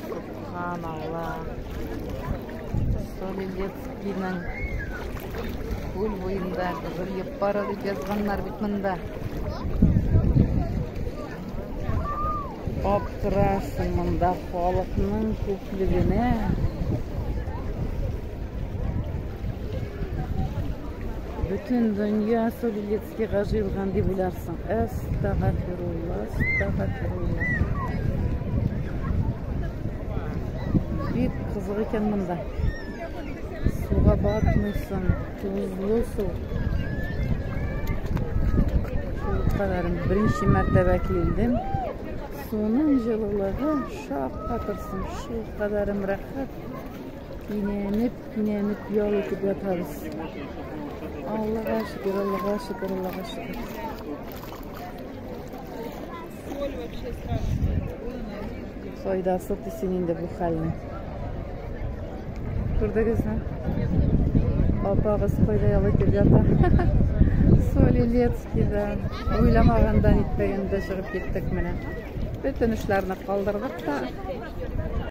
Субханалла. Солилецкийның күл буенда гөрләп бара дип язганнар бит монда. Аптырасың монда халыкның күплегенә. Бөтен дөнья Солилецкийга җыелган дип уйларсың. Әстәгъфирулла, әстәгъфирулла. Бик кызык икән монда. Суга батмыйсың, тозлы су. Шул кадәр беренче мәртәбә килдем. Суның җылылыгы шаккатырсың, шул кадәрем рәхәт. Кинәнеп, кинәнеп ял итеп ятабыз. Аллага шөкер, Аллага шөкер, Аллага шөкер. Файдасы тисен инде бу хәлнең. Күрдегезме? Апагыз кайда ял итеп ята? Солилецкийда. Уйламаганда нитмәгәндә чыгып киттек менә. Бөтен эшләрне калдырдык та.